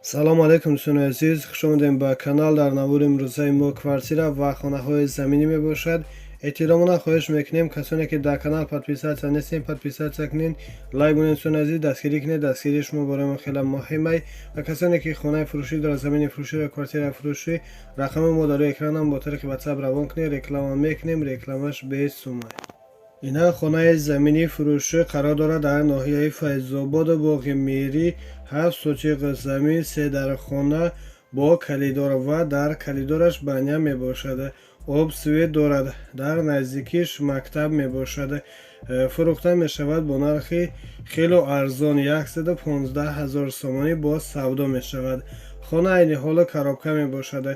Салому алайкум, дӯстони азиз, хушомадем ба канал. Дар навори имрӯзаи мо квартира ва хонаҳои заминӣ мебошад. Эҳтиромона хоҳиш мекунем, касоне ки дар канал подписаться нестем, подписаться кунед, лайк монед. Дӯстони азиз, дастгирӣ кунед, дастгирии шумо барои мо хеле муҳимай. Ва касоне ки хонаи фурӯшӣ дорад, замини фурӯшӣ ва квартираи фурӯшӣ, рақами мо дар рӯи экранам, бо тариқи WhatsApp равон кунед, реклама мекунем, рекламаш бесумай. Ина хонаи заминии фурӯшӣ қарор дорад дар ноҳияи Файзободу Боғи Мирӣ. 7 сотиқ замин, се дархона бо калидор ва дар калидораш баня мебошад, об, свет дорад, дар наздикиш мактаб мебошад. Фурӯхта мешавад бо нархи хело арзон, 115 ҳазор сомонӣ боз савдо мешавад. Хона айни ҳоло коробка мебошад.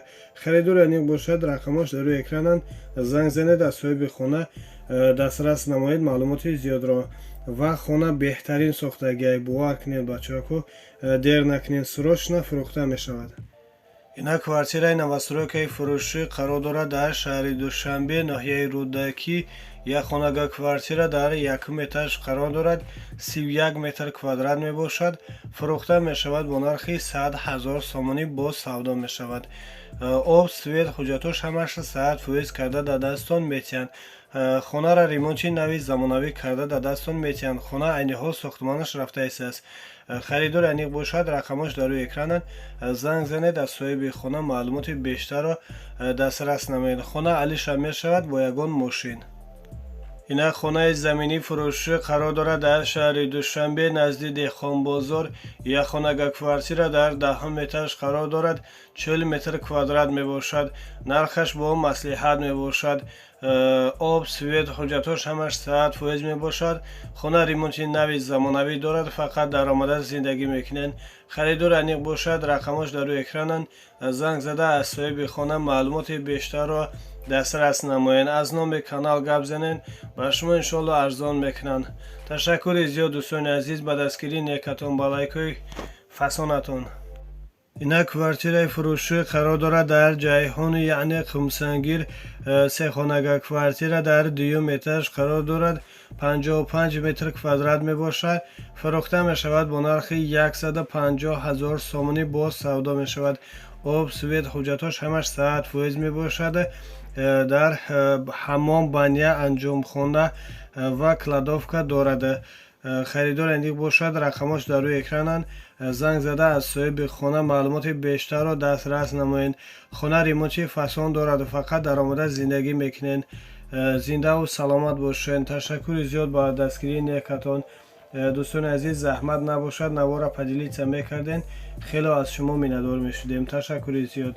Харидор аниқ бошад, рақамош дар рӯи экрананд, занг занед, аз соҳиби хона дастрас намоед маълумоти зиёдро. Ва хона беҳтарин сохтагиай, бовар кунед, бачаҳоку, дер накунед, срочно фурӯхта мешавад. Ина квартираи новостройкаи фурӯшӣ қарор дорад дар шаҳри Душанбе, ноҳияи Рӯдакӣ. Як хонага квартира дар якум этаж қарор дорад, 31 метр квадрат мебошад. Фурӯхта мешавад бо нархи 100 ҳазор сомонӣ, боз савдо мешавад. Об, свет, ҳуҷҷатош ҳамааш 100% карда дар дастон метиҳанд. Хонаро ремонти нави замонавӣ карда дар дастон метиҳанд. Хона айни ҳол сохтмонаш рафта истааст. Харидор аниқ бошад, рақамош дар рӯи экрананд, занг занед, аз соҳиби хона маълумоти бештарро дастрас намоед. Хона алиша мешавад бо ягон мошин. Ина хонаи заминӣ фурӯшӣ қарор дорад дар шаҳри Душанбе, назди Деҳқонбозор. Як хонага квартира дар 10-ум этаж қарор дорад, 40 метр квадрат мебошад. Нархаш бо маслиҳат мебошад. Об, свет, ҳуҷҷатош ҳамаш 100% мебошад. Хона ремонти нави замонавӣ дорад, фақат даромада зиндагӣ мекунед. Харидор аниқ бошад, рақамош дар рӯи экрананд, занг зада аз соҳиби хона маълумоти бештарро дастрас намоед. Аз номи канал гап занед, ба шумо иншоалло арзон мекунанд. Ташаккури зиёд, дӯстони азиз, ба дастгирии некатон, ба лайкҳои фасонатон. Ина квартираи фурӯшӣ қарор дорад дар Ҷайҳуни, яъне Қумсангир. Сехонага квартира дар дуюм этаж қарор дорад, 55 метр квадрат мебошад. Фурӯхта мешавад бо нархи 150 ҳазор сомонӣ, боз савдо мешавад. Об, свет, ҳуҷҷатош ҳамаш 100% мебошад. Дар ҳаммом, баня, анҷомхона ва кладовка дорад. Харидор аниқ бошад, рақамош дар рӯи экрананд, занг зада аз соҳиби хона маълумоти бештарро дастрас намоед. Хона ремонти фасон дорад, фақат даромада зиндагӣ мекунед. Зиндаву саломат бошед. Ташаккури зиёд ба дастгирии некатон. Дӯстони азиз, заҳмат набошад, навора поделиться мекарден, хело аз шумо миннатдор мешудем. Ташаккури зиёд.